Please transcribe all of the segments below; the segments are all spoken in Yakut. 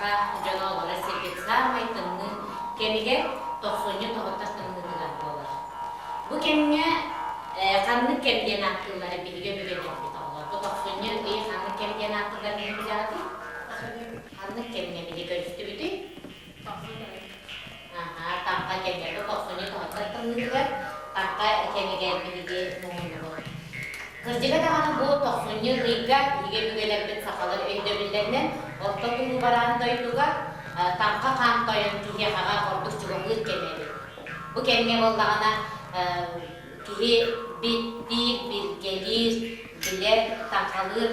саха дьоно олорор сирбит саамай тымныы кэмигэр тохсунньу тоһуттар тымныытыгар буолар. Бу кэмҥэ ханнык кэм диэн ааттыыллара биһиги өбүгэлэрбит оҕолор. Бу тохсунньу ый ханнык кэм диэн ааттыыллар биһиги билэҕитий? Ханнык кэмҥэ биһиги көрүстүбүтүй? Аһаа, таҥха кэмигэр тохсунньу тоһуттар тымныытыгар таҥха кэмигэр биһиги муһуннубут. Кырдьыга даҕаны бу тохсунньу ыйга биһиги өбүгэлэрбит сахалар өйдөбүллэринэн орто туруу бараан дойдуга таҥха хаан тойон киһиэхэҕэ ордук чугаһыыр кэмэ эбит. Бу кэмҥэ буоллаҕына киһи биттиир, билгэлиир, билэр, таҥхалыыр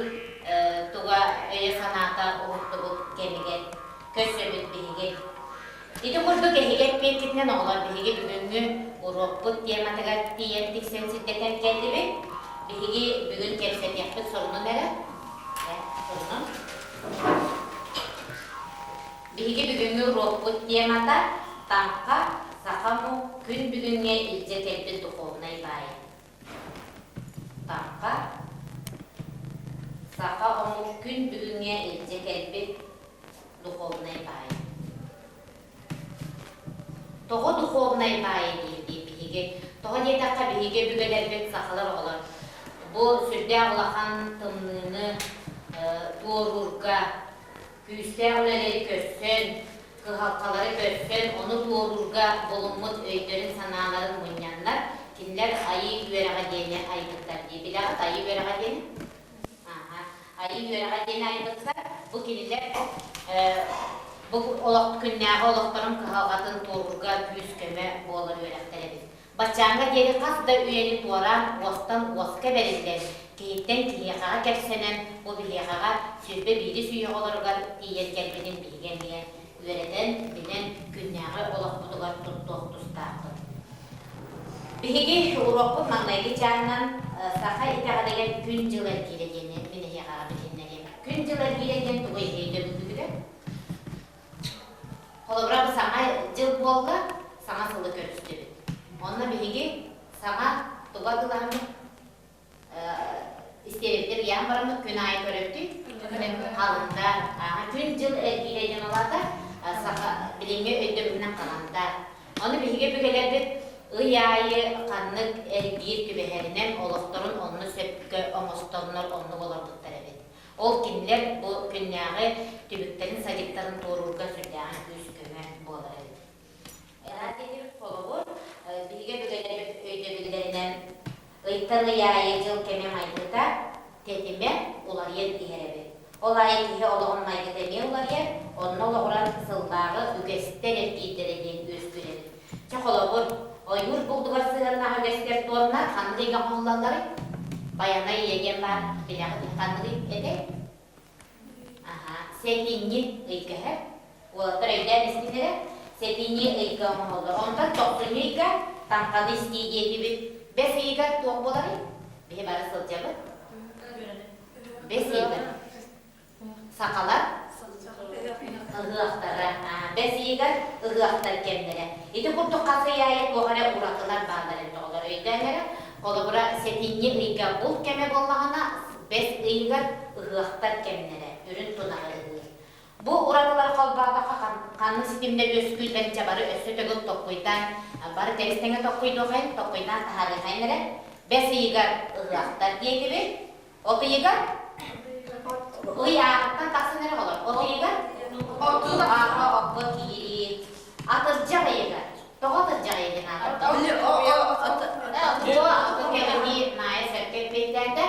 туга өйө-санаата уһуктубут кэмигэр көрсөбүт биһиги. Ити курдук эһиги эппиэккитинэн оҕолор биһиги бүгүҥҥү уруокпут тематыгар тиийэн тиксэн сирдэтэн кэллибит. Биһиги бүгүн кэпсэтиэхпит сорунун эрэ. Сорунун. Биһиги бүгүҥҥү уруокпут темата Таҥха саха омук күн бүгүҥҥэ илдьэ кэлбит духовнай баайа. Таҥха саха омук күн бүгүҥҥэ илдьэ кэлбит духовнай баайа. Тоҕо духовнай баайа диир биһиги? Тоҕо диэтэххэ биһиги өбүгэлэрбит сахалар оҕолор бу сүрдээх улахан тымныыны туоруурга күүстээх үлэлэри көрсөн, кыһалҕалары көрсөн, ону туоруурга булуммут өйдөрүн-санааларын мунньаннар, кинилэр Айыы үөрэҕэ диэни айбыттар дии. Билэҕит Айыы үөрэҕэ диэни? Аха. Айыы үөрэҕэ диэни айбыттар. Бу кинилэр бу олох күннээҕи олохторун кыһалҕатын туоруурга күүс-көмө буолар үөрэхтэр эбит. Баччааҥҥа диэри хас да үйэни туораан уостан уоска бэриллэн, киһиттэн киһиэхэҕэ кэпсэнэн, бу биһиэхэҕэ 21-ис үйэ оҕолоругар тиийэн кэлбитин биһиги эмиэ үөрэтэн, билэн, күннээҕи олохпутугар туттуох тустаахпыт. Биһиги уруокпут маҥнайгы чааһынан саха итэҕэлигэр күн-дьыл эргиирэ диэни мин эһиэхэҕэ билиһиннэриэм. Күн-дьыл эргиирэ диэн тугу эһиги өйдөбүлгүтүгэр? Холобура, бу саҥа дьыл буолла, саҥа сылы көрүстүбүт. Онно биһиги саҥа туга тылаһыммыт истиэбиттэр ыйаан бараммыт күн аайы көрөбүтүй? Халындар. Күн-дьыл эргиирэ диэн олоото саха билиҥҥи өйдөбүлүнэн халандар. Ону биһиги өбүгэлэрбит ый аайы ханнык эргиир түбэһэринэн олохторун онно сөпкө оҥостоннор оннук олорбуттар эбит. Ол кинилэр бу күннээҕи түбүктэрин-садьыктарын туоруурга сүрдээҕин күүс-көмө буолар эбит. Эҕэрдэлиир холобур, биһиги өбүгэлэрбит өйдөбүллэринэн ыйтан ый аайы дьыл кэмэ майгыта, тэтимэ уларыйан иһэр эбит. Ол аайы киһи олоҕун майгыта эмиэ уларыйар, онно олоҕуран сыллааҕы үгэстэр эргиирдэрэ диэн үөскүүр эбит. Чэ, холобур, ойуур булдугар сыһыаннаах үгэстэр туонна ханнык ыйга оҥоһуллалларый? Байанай ыйа диэн баар, билэҕит ханнык ый этэй? Аһа, сэтинньи ыйга һэ. Уолаттар өйдөөн истиннэрэ, сэтинньи ыйга оҥоһуллар. Онтон тохсунньу ыйга таҥханы истии диэтибит. Бэс ыйыгар туох буоларый? Биһи бары сылдьабыт. Бэс ыйыгар. Сахалар ыһыахтара. Бэс ыйыгар ыһыахтар кэмнэрэ. Ити курдук хас ый аайы туох эрэ уратылар бааллар эбит оҕолор өйдөөн эрэ. Холобура, сэтинньи ыйга булт кэмэ буоллаҕына, бэс ыйыгар ыһыахтар кэмнэрэ, үрүн тунаҕы ыһыы. Бу уратылары холбоотоххо ханнык ситимнэр үөскүүллэрин чэ бары өссө төгүл токкуйдаан, бары тэбис тэҥэ токкуйдуохайын, токкуйдаан таһаарыахайын эрэ. Бэс ыйыгар ыһыахтар диэтибит. От ыйыгар ый ааҕыттан тахсан эрэ олор. От ыйыгар ааҕа окко киирии. Атырдьах ыйыгар. Тоҕо атырдьах ыйа диэн аатырда? Кэмэтии Маайа сөпкө эппиэттээтэ.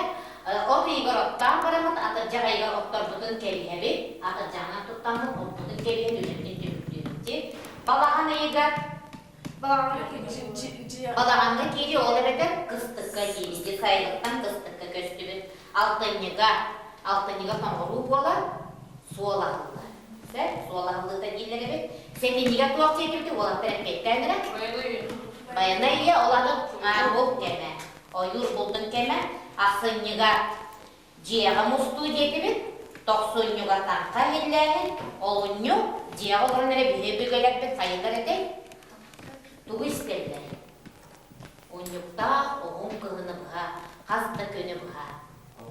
От ыйыгар оттоон бараммыт, атырдьах ыйыгар отторбутун кэбиһэбит. Атырдьаҕынан туттаммыт, оппутун кэбиһэн үлэбитин түмүктүүбүт. Балаҕан ыйыгар Балаҕаҥҥа киирии ол эбэтэр кыстыкка киирии, сайылыктан кыстыкка көстүбүт. Алтынньыга, алтынньыга тоҥоруу буолар, суол аһыллар. Сөп, суол аһыллыыта дииллэр эбит. Сэтинньигэ туох диэтибитий, уолаттар эппиэттээн эрэ. Байанай ийэ ол аны бул кэмэ, ойуур булдун кэмэ. Ахсынньыга Дьиэҕэ мустуу диэтибит, тохсунньуга таҥха иһиллээһин, олунньу дьиэҕэ олорон эрэ биһи өбүгэлэрбит хайыылар этэй? Тугу истэллэр? Унньуктаах уһун кыһыны быһа, хас да күнү быһа.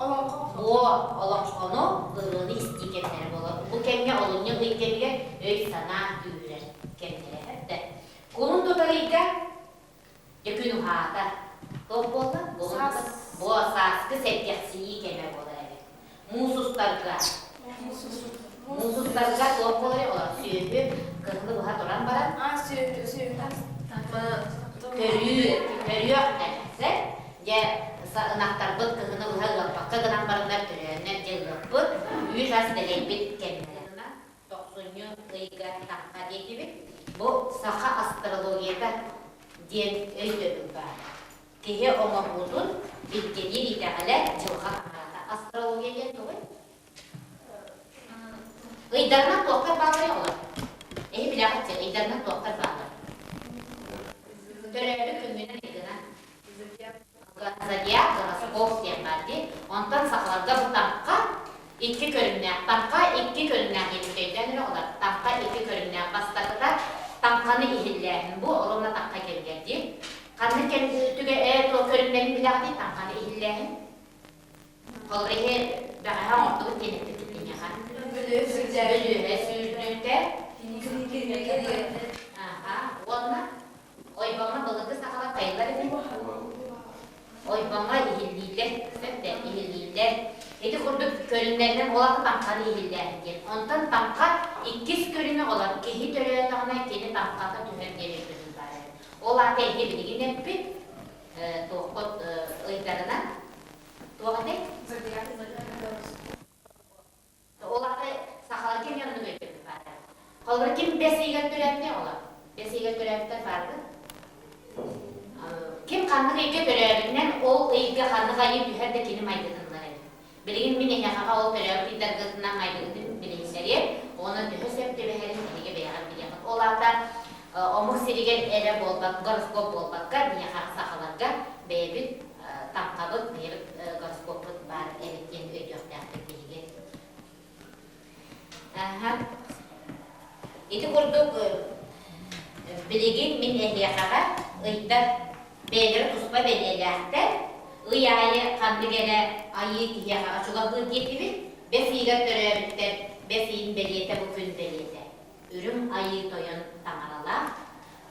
Буо олоҥхону ырыаны истии кэмнэрэ буолар. Бу кэмҥэ олунньу ый кэмигэр өй-санаа күүһүрэр кэмнэрэ эбэтэ. Кулун тутар ыйга дьэ күн уһаата. Туох буолла? Буо сааскы сэргэхсийии кэмэ буолар эбит. Муус устарга Муус устарга туох буолар олор сүөһү кыһыны быһа туран баран көрүү көрүөх эрсэ дьэ ынахтарбыт кыһыны быһа ыаппакка гынан бараннар төрөөннөр дьэ ыаппыт үүт ас дэлэйбит кэмнэрэ тохсунньу ыйга таҥха диэтибит бу саха астрологията диэн өйдөбүл баар Киһи оҥоһуутун билгэлиир итэҕэлэ дьылҕа таҥарата. Астрология диэн тугуй? Ыйдарынан туохтар баалларый оҕолор? Эһи билэҕит дии, ыйдарынан туохтар бааллар? Төрөөбүт күҥҥүнэн ыйгынан. Зодиак, гороскоп диэн баар дии. Онтон сахаларга бу таҥха икки көрүҥнээх. Таҥха икки көрүҥнээх диэбит өйдөөн эрэ оҕолор. Таҥха икки көрүҥнээх. Бастакыта таҥханы иһиллээһин. Бу оруобуна таҥха кэмигэр дии. Ханнык кэм түгэ туох көрүҥнэрин билэҕитий таҥханы иһиллээһин? Холобур иһи бэҕэһээ оҥордубут диэн эппиккит киниэхэ. Бөлүөһэ сүүрдүүтэ. Аха. Уонна ойбоҥҥо былыргы сахалар хайалар этэй? Ойбоҥҥо иһиллииллэр, сөп да иһиллииллэр. Ити курдук көрүҥнэринэн ол аата таҥханы иһиллээһин диэн. Онтон таҥха иккис көрүҥэ олор киһи төрөөтөҕүнэ кини таҥхата түһэр диэн өйдөбүл баар эбит. Ол аата эһиги билигин эппит туоххут ыйдарынан туох этэй? Ол аата сахалар ким оннук өйдөбүл баар. Холобур ким бэс ыйыгар төрөөбүтэ оҕолор? Бэс ыйыгар төрөөбүттэр бааргыт? Ким ханнык ыйга төрөөбүтүнэн ол ыйга ханнык айыы түһэр да кини майгытыннар эбит. Билигин мин эһиэхэҕэ ол төрөөбүт ыйдаргытынан майгыгытын билиһиннэриэм, уонна төһө сөп түбэһэрин эһиги бэйэҕит билиэххит. Ол аата омук сиригэр эрэ буолбат, гороскоп буолбакка, биһиэхэ сахаларга бэйэбит таҥхабыт, бэйэбит гороскоппут баар эбит диэн өйдүөхтээхпит биһиги. Аха. Ити курдук билигин мин эһиэхэҕэ ыйдар бэйэлэрэ туспа бэлиэлээхтэр. Ый аайы ханнык эрэ айыы киһиэхэҕэ чугаһыыр диэтибит. Бэс ыйыгар төрөөбүттэр бэс ыйын бэлиэтэ бу күн бэлиэтэ. Үрүҥ Айыы Тойон таҥаралаах.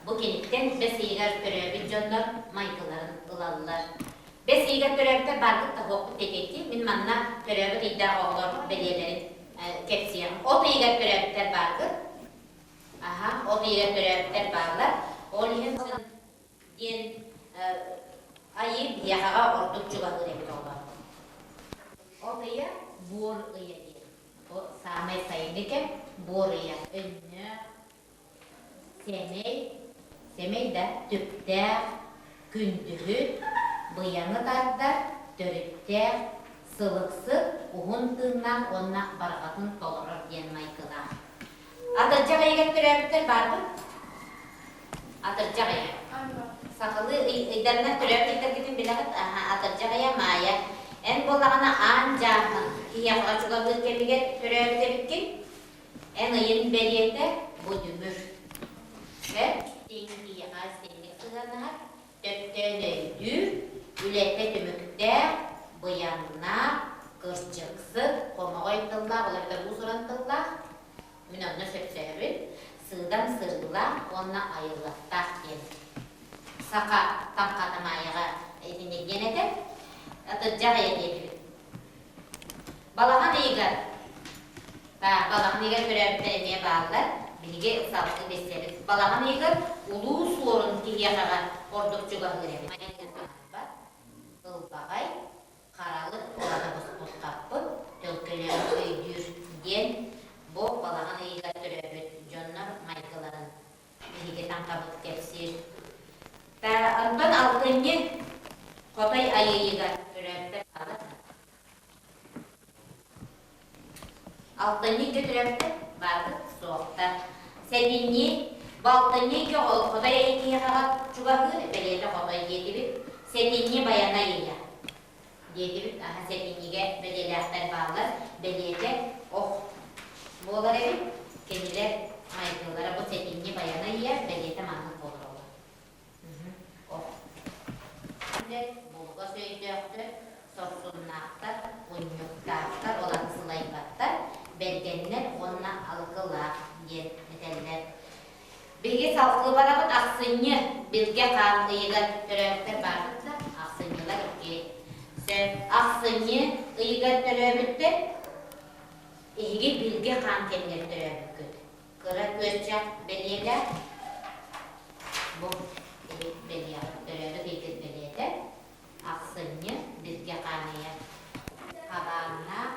Бу киниттэн бэс ыйыгар төрөөбүт дьоннор майгыларын ылаллар. Бэс ыйыгар төрөөбүттэр бааргыт да суохпут диэки мин манна төрөөбүт ыйдаах оҕолор бэлиэлэрин кэпсиэҕим. От ыйыгар төрөөбүттэр бааргыт. Аха, от ыйыгар төрөөбүттэр бааллар. Ол иһин диэн айыы биһиэхэҕэ ордук чугаһыыр эбит оҕолор. От ыйа буор ыйа диэн. Бу саамай сайыҥҥы кэм буор ыйа. Өннөөх, Сэмэй, сэмэй да түптээх, күндүһүт, быйаҥы тардар, төрүттээх, сылыксыт, уһун тыыннаах уонна барҕатын толорор диэн майгылаах. Атырдьах ыйыгар төрөөбүттэр баарбыт? Атырдьах ыйа. Сахалыы ыйдарынан төрөөбүт ыйдаргытын билэҕит? Аха, атырдьах ыйа Маайа. Эн буоллаҕына аан дьааһын киһиэхэ чугаһыыр кэмигэр төрөөбүт эбиккин. Эн ыйын бэлиэтэ бу дүҥүр. Сөп, тиҥ-тиийэҕэ синник сыһыаннаһар, төптөөн өйдүүр, үлэтэ түмүктээх, быйаҥнаах, кырдьыксыт, хомоҕой тыллаах, ол эбэтэр уус-уран тыллаах, мин онно сөпсөһөбүн, сыыдам сырыылаах уонна айыллыахтаах диэн. Саха таҥхата Маайаҕа итинник диэн этэр. Атырдьах ыйа диэтибит. Балаҕан ыйыгар Балаҕан ыйыгар төрөөбүттэр эмиэ бааллар. Биһиги салгыы билсэбит. Балаҕан ыйыгар улуу суорун киһиэхэҕэ ордук чугаһыыр эбит. Ылбаҕай, харалык улаха буспут-хаппыт, төлкөлөөх өйдүүр диэн бу балаҕан ыйыгар төрөөбүт дьоннор майгыларын биһиги таҥхабыт кэпсиир. Онтон алтынньы Хотой Айыыйыгар төрөөбүттэр бааллар. Алтынньы икки төрөөбүттэр баарбыт суохтар. Сэтинньи, балтынньы икки хотой айыы киһиэхэҕэ чугаһыыр, бэлиэтэ хотой диэтибит. Сэтинньи байанай ыйа диэтибит. Аһа сэтинньигэ бэлиэлээхтэр бааллар. Бэлиэтэ ох буолар эбит. Кинилэр майгылара бу сэтинньи байанай ыйа бэлиэтэ маннык буолар Ох. Булугас өйдөөхтөр, сорсуннаахтар. Бэргэннэр уонна Алгылаах диэн этэллэр. Биһиги салгыы барабыт ахсынньы Билгэ хаан ыйыгар төрөөбүттэр баарбыт да ахсынньылар икки сөп ахсынньы ыйыгар төрөөбүттэр эһиги Билгэ хаан кэмигэр төрөөбүккүт кыра күөрчэх бэлиэлээх бу бэлиэҕит төрөөбүт ыйгыт бэлиэтэ ахсынньы Билгэ хаан ыйа хабааннаах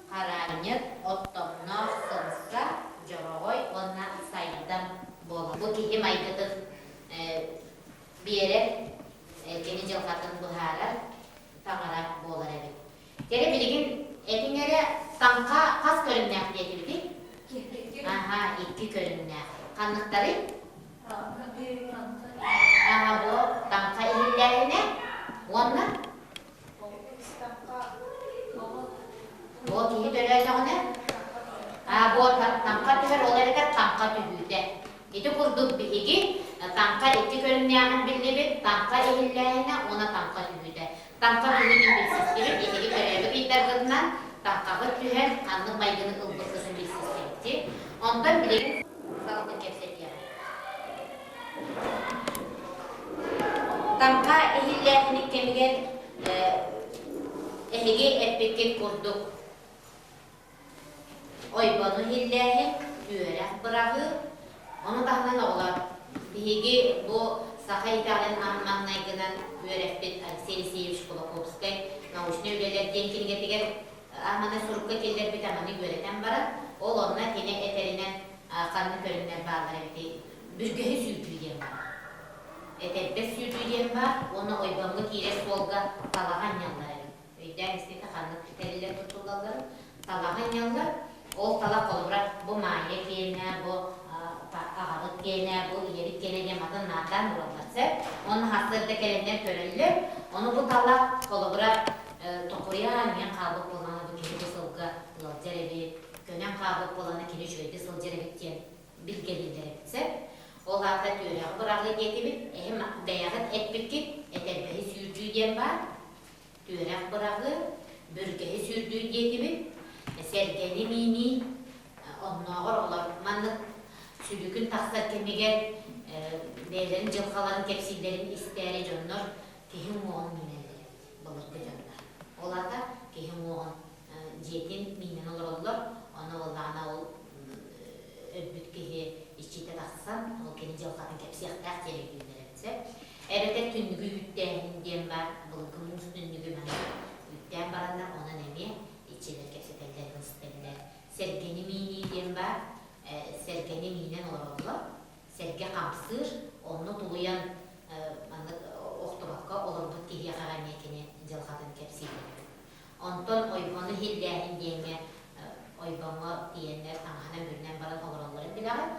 Хараанньыт, оттомноох, сымса, дьороҕой уонна сайдам буолар. Бу киһи майгытын биэрэр, кини дьылҕатын быһаарар таҥара буолар эбит. Кэрэ билигин этиҥ эрэ таҥха хас көрүҥнээх диэтибитий? Аха, икки көрүҥнээх. Ханныктарый? Аха, бу таҥха иһиллээһинэ уонна Ол киһи төрөөтөҕүнэ, аа бу таҥха түһэр, ол эбэтэр таҥха түһүүтэ. Ити курдук биһиги таҥха икки көрүҥнээҕин биллибит, таҥха иһиллээһинэ уонна таҥха түһүүтэ. Таҥха түһүүтүн билсистибит, эһиги төрөөбүт ыйдаргытынан таҥхаҕыт түһэн ханнык майгыны ылбыккытын билсистибит. Онтон билигин салгын кэпсэтиэҕим. Таҥха иһиллээһинин кэмигэр эһиги эппиккит курдук ойбону иһиллээһин, үөрэх быраҕыы, ону таһынан оҕолор биһиги бу саха итэҕэлин аан маҥнайгынан үөрэппит Алексей Алексеевич Кулаковскай научнай үлэлэр диэн кинигэтигэр аманы сурукка киллэрбит аманы үөрэтэн баран, ол онно кини этэринэн ханнык көрүҥнэр бааллар эбитий? Бүргэһи сүүрдүү диэн баар. Этэрбэс сүүрдүү диэн баар уонна ойбоҥҥо киирэр суолга талаҕа анньаллар эбит. Өйдөөн истиитэ ханнык тэриллэр туттуллалларын талаҕа анньаллар. Ол талах холобура бу Маайа киэнэ, бу аҕабыт киэнэ, бу ийэбит киэнэ диэн матын наардаан уураллар сөп. Уонна сарсыарда кэлэннэр көрөллөр. Ону бу талах холобура токуйаан иһэн хаалбыт буоллаҕына бу киһи бу сылга ыалдьар эбит, көнөн хаалбыт буоллаҕына кини үчүгэйдик сылдьар эбит диэн билгэлииллэр эбит сөп. Ол аата түөрэҕи быраҕыы диэтибит, эһим бэйэҕит эппиккит, этэрбэһи сүүрдүү диэн баар, түөрэх быраҕыы, бүргэһи сүүрдүү диэтибит, сэргэни миинии, оннооҕор олор маннык сүлүкүн тахсар кэмигэр бэйэлэрин дьылҕаларын кэпсииллэрин истээри дьоннор киһи уҥуоҕун миинэллэр эбит былыргы дьоннор. Ол аата киһи уҥуоҕун дьиэтин миинэн олороллор, ону буоллаҕына ол өлбүт киһи иччитэ тахсан, ол кини дьылҕатын кэпсиэхтээх диэн өйдүүллэр эбит сөп. Эбэтэр түннүгү үүттээһин диэн баар, былыргы муус түннүгү манна үүттээн бараннар, онон эмиэ иччилэр кэпсэтэллэрин истэллэр. Сэргэни миинии диэн баар, сэргэни миинэн олороллор, сэргэ хамсыыр, онно тулуйан маннык охтубакка олорбут киһиэхэ эмиэ кини дьылҕатын кэпсииллэр эбит. Онтон ойбону иһиллээһин диэҥҥэ ойбоҥҥо тиийэннэр таҥаһынан бүрүнэн баран олороллорун билэҕин.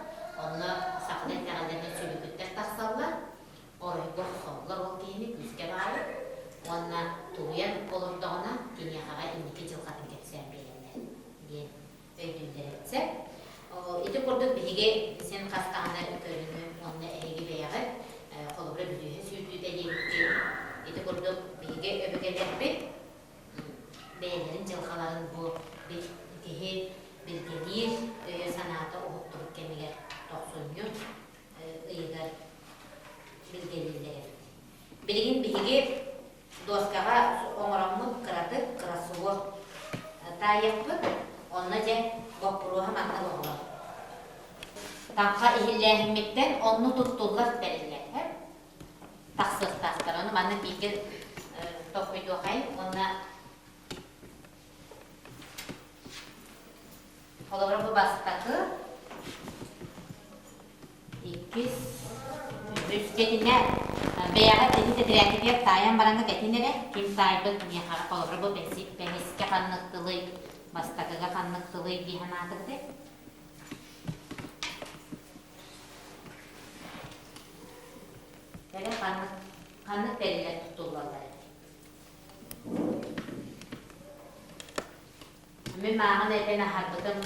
Онно сахалар итэҕэллэринэн сүлүкүттэр тахсаллар, оройго охсоллор ол киһини күүскэ баайар уонна тулуйан олордоҕуна киниэхэҕэ инники дьылҕатын кэпсээн биэрэллэр диэн өйдүүллэр эбит сөп. Ити курдук биһиги син хас даҕаны көрүҥү уонна эһиги бэйэҕит холобура бүлүүһэ сүүрдүүтэ диэбиккит ити курдук биһиги өбүгэлэрбит бэйэлэрин дьылҕаларын бу киһи билгэлиир өйө-санаата уһуктубут кэмигэр тохсунньу ыйыгар билгэлииллэр эбит. Билигин биһиги Дуоскаҕа оҥороммут кыратык кроссворд таайыахпыт, онно дьэ боппуруоһа маннык оҕолор. Таҥха иһиллээһиммиттэн онно туттуллар тэриллэр тахсыахтаахтар. Ону маннык бииргэ толкуйдуохайын уонна Холобура бу бастакы, иккис, үһүс дьэтинэ бэйэҕит ити тэтэрээккитигэр таайан бараҥҥыт этин эрэ, ким таайбыт миэхэ холобура бу бэһискэ ханнык тылый, бастакыга ханнык тылый дии санаатыгыт Эрэ ханнык ханнык тэриллэр туттуллаллар эбит. Мин мааҕын этэн аһарбытым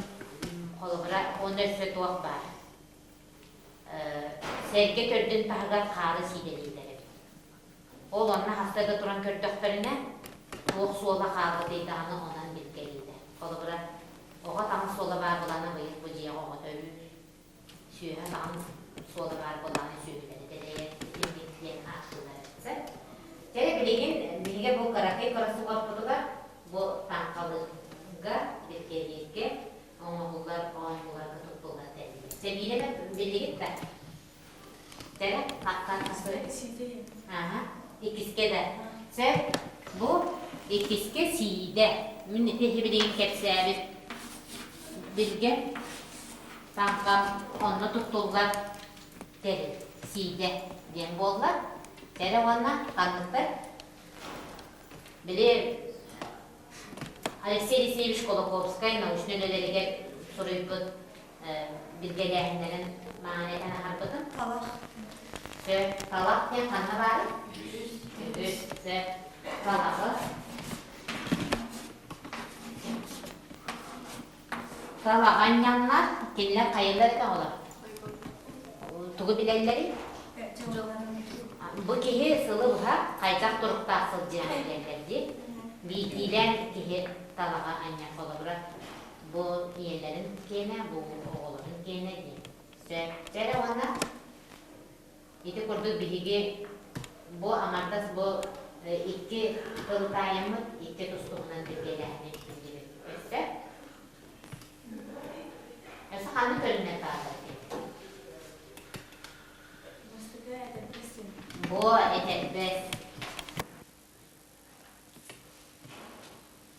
холобура уонна өссө туох баар сэргэ төрдүн таһыгар хаары сиидэлииллэр эбит. Ол онно хаста да туран көрдөхтөрүнэ туох суола хаалбытый даҕаны онон билгэлииллэр. Холобура Оҕо таҥас суола баар буолан быйыл бу дьиэҕэ оҕо төрүүр. Сүөһэ таҥас суола баар буоллаҕына сүөһүлэри дэлэйэр итинник диэн ааттыыллар сөп. Дьэ билигин биһиги бу кыракый кроссвордпутугар бу таҥхалыырга, билгэлииргэ оҥоһуллар оонньууларга туттуллар тэриллэр. Сэбиилэмэ биллигит да? Дэрэ, хаттан Аха, иккискэ да. Сөп, бу иккискэ сиидэ. Мин ити билигин кэпсээбит билгэ таҥхам онно туттуллар тэрил сиидэ диэн буолла. Тэрэ уонна ханныктар? Били Алексей Алексеевич Кулаковскай научнай үлэлэригэр суруйбут билгэлээһиннэрин маҥан этэн аһарбытым. Талах. Сөп. Талах диэн ханна баарый? Үс. Сөп. Талаҕы. Талаҕы анньаннар, кинилэр хайалар этэ оҕолор? Тугу билэллэрий? Бу киһи сылы быһа хайдах туруктаах сылдьыаҕын билэллэр дии. Биирдиилээн киһи талаҕа анньар холобура бу ийэлэрин киэнэ, бу оҕолорун киэнэ диэн. Сөп. Дьэ эрэ уонна ити курдук биһиги бу аҥардас бу икки тыл таайаммыт икки тус-туһунан билгэлээһини биллибит. Өссө? Өссө ханнык көрүҥнэр бааллар этэй? Бу этэрбэс.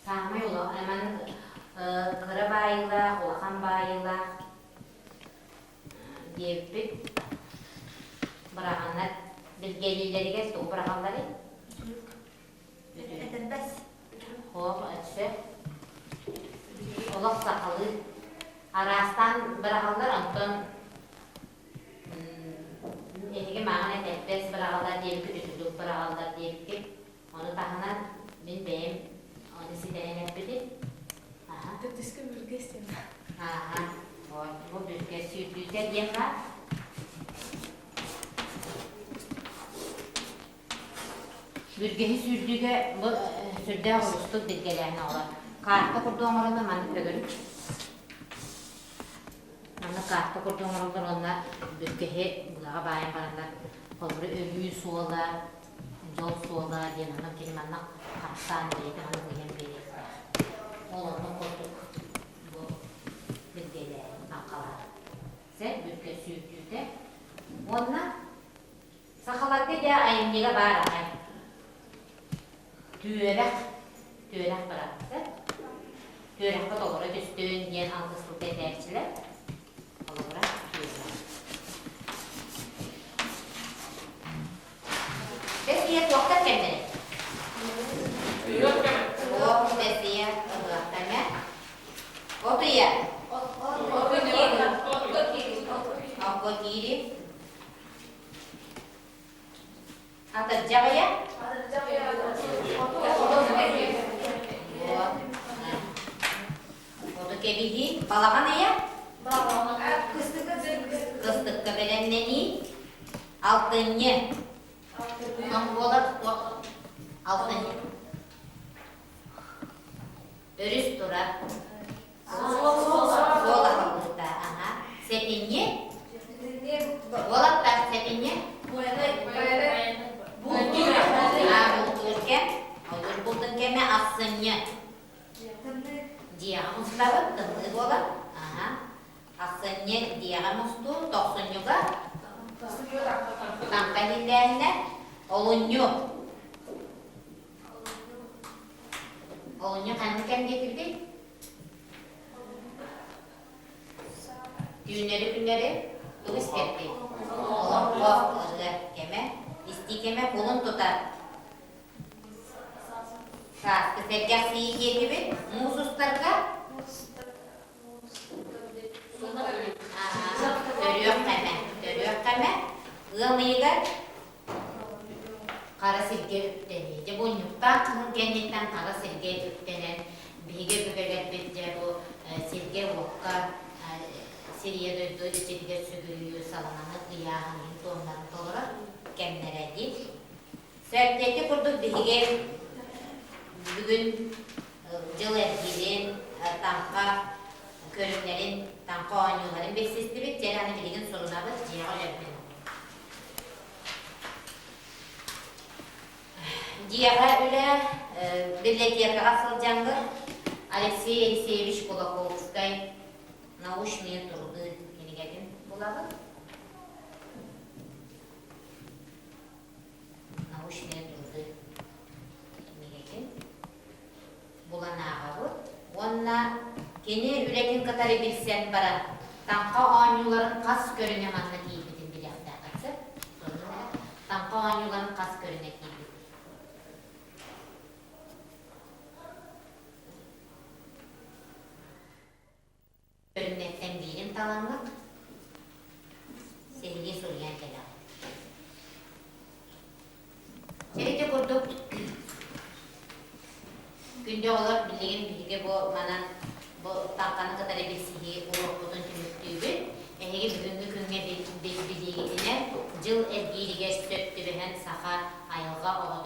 Саамай улахан кыра баайыылаах, улахан баайыылаах диэбиппит. Быраҕаннар билгэлииллэригэр тугу быраҕалларый? Этэрбэс. Хоох өссө олох сахалыы араастаан быраҕаллар, онтон эһиги мааҕын этэрбэс быраҕаллар диэбиккит, үтүлүк быраҕаллар диэбиккит. Ону таһынан мин бэйэм ону ситэрэн эппитим. Аха. Төрдүскэ бүргэс диэн. Аха. Бу бүргэс сүүрдүүтэ диэн баар. Бүргэһи сүүрдүүгэ бу сүрдээх уустук билгэлээһин оҕолор. Каарта курдук оҥороллор маннык төгүрүк. Маннык каарта курдук оҥороллор уонна бүргэһи быаҕа баайан бараннар холобура өлүү суола, дьол суола диэн онон кини манна хапсаан бэйэтэ маннык ыйан биэриэхтээх. Ол оннук курдук бу билгэлээһин таҥхалаах. Сэ бүргэ сүүрдүүтэ уонна Сахаларга дьэ айымньыга баар аҕай. Түөрэх, түөрэх быраапта. Түөрэххэ толоро түстүн диэн алгыспыт этээччилэр. Холобура, түөрэх. Бэс ийэ туохтан кэмнэрэ? Туох бэс ийэ ыһыах кэмэ. От ыйа. Окко киири. Атырдьах ыйа? Оту кэбиһии. Балаҕан ыйа? Кыстыкка бэлэмнэнии. Алтынньы. Буолар алтынньы. Өрүс турар. Суол аһыллыыта. Аха. Сэтинньи. Уолаттар сэтинньи. Бултуур кэм. Олур бултун кэмэ ахсынньы. Дьиэҕэ мустабыт, тымныы буолар. Аха. Ахсынньы дьиэҕэ мустуу, тохсунньуга таҥха иһиллээһинэ, олунньу. Олунньу ханнык кэм диэтибитий? Түүннэри-күннэри тугу истэрдий? Олоҥхо ырыа кэмэ, истии кэмэ кулун тутар. Сааскы сэргэхсийии диэтибит. Муус устарга Төрүөх кэмэ. Төрүөх кэмэ. Ыам ыйыгар хара сиргэ үктэнии. Дьэ бу унньуктаах кыһын кэнниттэн хара сиргэ үктэнэн биһиги өбүгэлэрбит дьэ бу сиргэ-уокка сир ийэ дойду иччитигэр сүгүрүйүү саламаны ыйааһын иһин туомнарын толорор кэмнэрэ дии. Сөп курдук биһиги бүгүн дьыл эргиирин, таҥха. көрүҥнэрин, таҥха оонньууларын билсистибит. Дьэ аны билигин сурунабыт, дьиэҕэ үлэбитин. Дьиэҕэ үлэ библиотекаҕа сылдьаҥҥыт Алексей Алексеевич Кулаковскай «Научные труды» кинигэтин булабыт. «Научные труды» кинигэтин булан ааҕабыт уонна кини үлэтин кытары билсэн баран таҥха оонньууларын хас көрүҥэ манна киирбитин билиэхтээххит сөп. Таҥха оонньууларын хас көрүҥэ киирбит. Көрүҥнэртэн биирин талаҥҥыт сиһилии суруйан кэлэҕит. Чэ ити курдук күндү оҕолор билигин биһиги бу манан бу таҥханы кытары билсиһии уруокпутун түмүктүүбүт. Эһиги бүгүҥҥү күҥҥэ билиигитинэн дьыл эргииригэр сөп түбэһэн саха айылҕа оҕото.